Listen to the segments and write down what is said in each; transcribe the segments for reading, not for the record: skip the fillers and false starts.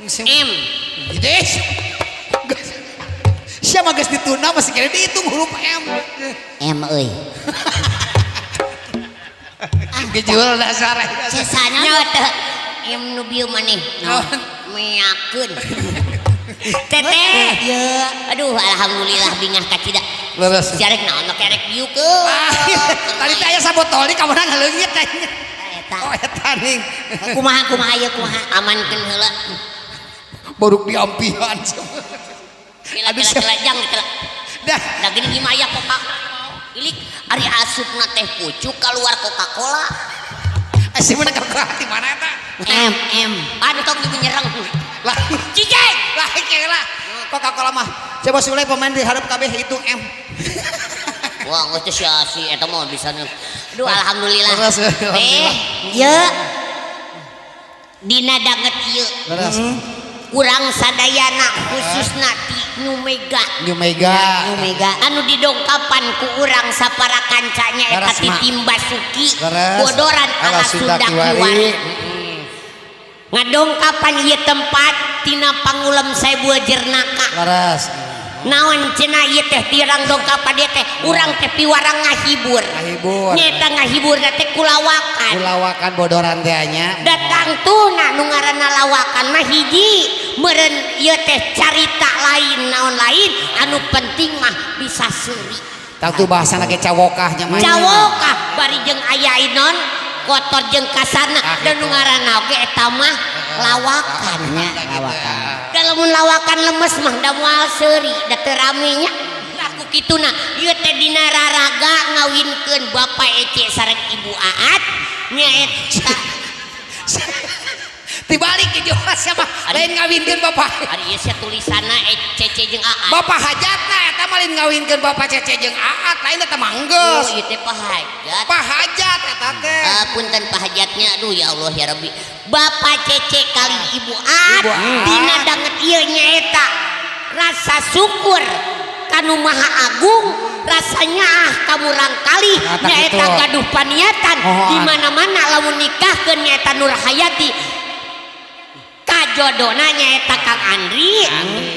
M. Gitu. Siapa geus ditunda masih kira dihitung huruf M. M euy. Gejual dasar. Sesana teh M nu bieu maneh. Naon? Meakeun. Teteh. Ya. Aduh, alhamdulillah bingah kacida. Leres. Si arek naon make arek diukeun. Ah, tadi teh aya sabotol di kamana ngaleungit teh. Eta. Oh eta ning. Kumaha kumaha ieu kumaha? Amankeun heula. Boruk diampihan. Kela Aduh, kela siap. Kela jang kela. Dah. Da gini gimana aya Coca. Ilik ari asupna teh pucuk keluar Coca-Cola. Asih mana ka hati mana eta? M M. Aduh tong menyerang. Lah, Cicing. lah kira Coca-Cola mah. Coba Sule pemain di hareup kabeh hitung M. Wah, geus teh sia si eta mah bisa. Aduh, alhamdulillah. Leres, alhamdulillah. Eh, Ya. Dina danget ieu. Leres. Urang sadayana khususna ti New Mega. New Mega. New Mega. Anu didongkapan ku urang sapara kancanya eta Leres, ti Ma. tim Basuki. Leres. Bodoran ala Sunda Kiwari. Ngadongkapan ieu tempat tina Pangulem Saibul Jernaka. Leres. Naon cenah ieu teh tirang dongkapan ieu teh urang teh piwarang ngahibur. Ngahibur. Nyeta ngahibur teh kulawakan. Kulawakan bodoran teh nya. Datang tuna nu ngaranna lawakan mah hiji meureun ieu teh carita lain naon lain anu penting mah bisa seuri. Tangtu bahasana ge cawokah nya mah. Cawokah bari jeung aya inon kotor jeung kasarna Ah, dan nu gitu. ngaranna oge eta mah lawakan. Nya lawakan. Da lamun lawakan lemes mah da moal seuri da teu rame nya. Lah ku kituna ieu teh dina raraga ngawinkeun Bapak Ece sareng Ibu Aat nyaeta. Dibalik ke jelas siapa lain ngawinkeun bapak. Ari ieu sia tulisanna Ece jeung Aat. Bapak hajatna eta mah lain ngawinkeun Bapak Cece jeung Aat, lain eta mah Oh, geus. ieu teh pahajat. Pak hajat eta teh. Ah, punten pahajatnya, aduh ya Allah ya Rabbi. Bapak Cece kali Ibu Aat Ibu Aat. Dina danget ieu nyaeta rasa syukur kanu Maha Agung rasanya ah kamurang kali Kata nyaeta gitu. Gaduh paniatan Oh, di mana-mana lamun nikahkeun nyaeta Nur Hayati kajodona nyaeta Kang Andri.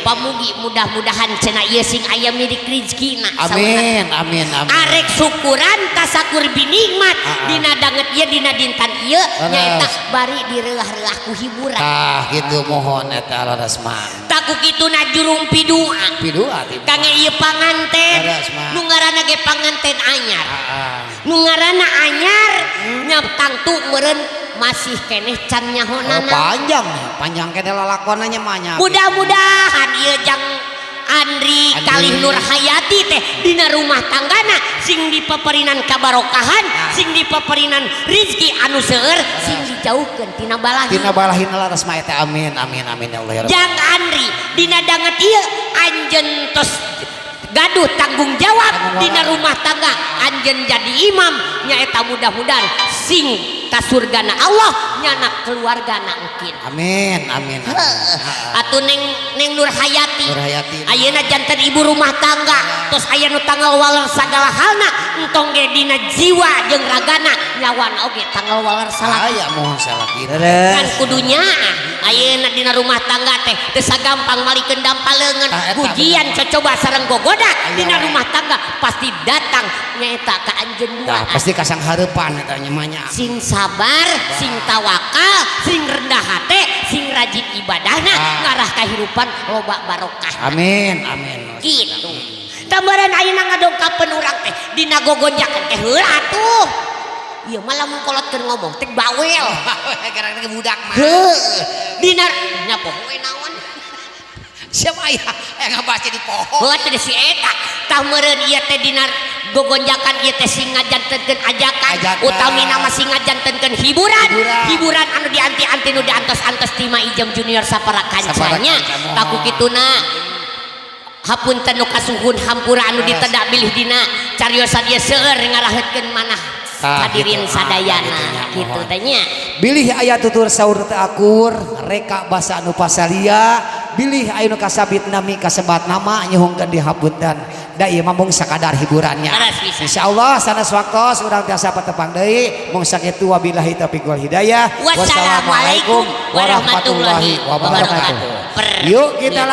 Pamugi mudah-mudahan cenah ieu sing aya milik rizkina. Amin amin amin. Arek syukuran tasakur binikmat Ah, ah. dina danget ieu dina dintan ieu Leres. nyaeta bari direuah-reuah ku hiburan. Tah gitu mohon eta leres mah. Taku kituna jurung pidua. Pidua tiba. Kangge ieu panganten. Leres, mah. Nu ngaranna ge panganten anyar. Ah, Nu ngaranna anyar nya tangtu meureun masih keneh can oh, nyahonana. Panjang panjang kene lalakonannya mah nya. Mudah-mudahan ieu jang Andri, Andri. kalih Nur Hayati teh dina rumah tanggana sing dipaparinan kabarokahan, Nah. sing dipaparinan rizki anu seueur, sing dijauhkeun tina balahi. Tina balahin leres mah eta, amin amin amin ya Allah ya Rabbi. Jang Andri dina danget ieu anjeun tos gaduh tanggung jawab Tanggung dina jawab. Rumah tangga anjeun jadi imam nyaeta mudah-mudahan sing ka surgana Allah nyana keluargana engkin. Amin amin amin. Atuh neng neng Nur Hayati. Nur Hayati. Ayeuna janten ibu rumah tangga tos aya nu tanggal waler sagala halna entong ge dina jiwa jeung ragana nyawana oge tanggal waler salaki. Aya mohon salaki. Kan kudunya ayeuna dina rumah tangga teh teu sagampang malikeun dampal leungeun. Tah, eta Ujian cocoba sareng gogoda Aya dina wae. Rumah tangga pasti datang nyaeta ka anjeun Tah duaan. Pasti kasang hareupan eta nya mah nya. Sing sabar, sing tawakal, sing rendah hate, sing rajin ibadahna Ah. ngarah kahirupan loba barokah. Amin amin. Gitu. Tambaran ayeuna ngadongkapeun urang teh dina gogonjakan teh heula atuh. Ieu mah lamun kolot keur ngomong teh bawel. Gara-gara budak mah. Heuh. Dina nya poho we naon. Siapa aya yang ngabahas jadi poho. Heuh teh si eta. Tah meureun ieu teh dina gogonjakan ieu teh sing ngajantenkeun ajakan, Ajakan. utamina mah sing ngajantenkeun hiburan. Hiburan. Hiburan anu dianti-anti nu diantos-antos ti Ma Ijem Junior sapara kancanya. Sapara kanca, mohon. Taku kituna hapunten nu kasuhun hampura anu Leres. Ditedak bilih dina cariosan ieu seueur ngaraheutkeun manah Tah, hadirin gitu. Ah, sadayana gitu nya, gitu mohon. Teh nya. Bilih aya tutur saur teu akur, reka basa anu pasalia. Bilih aya nu kasabit nami kasebat nama nyuhunkeun dihapunten. Da ieu mah mung sakadar hiburannya. Leres pisan. Insyaallah sanes waktos urang tiasa patepang deui. Mung sakitu, wabillahi taufiq wal hidayah. Wassalamualaikum warahmatullahi wabarakatuh. Yuk, kita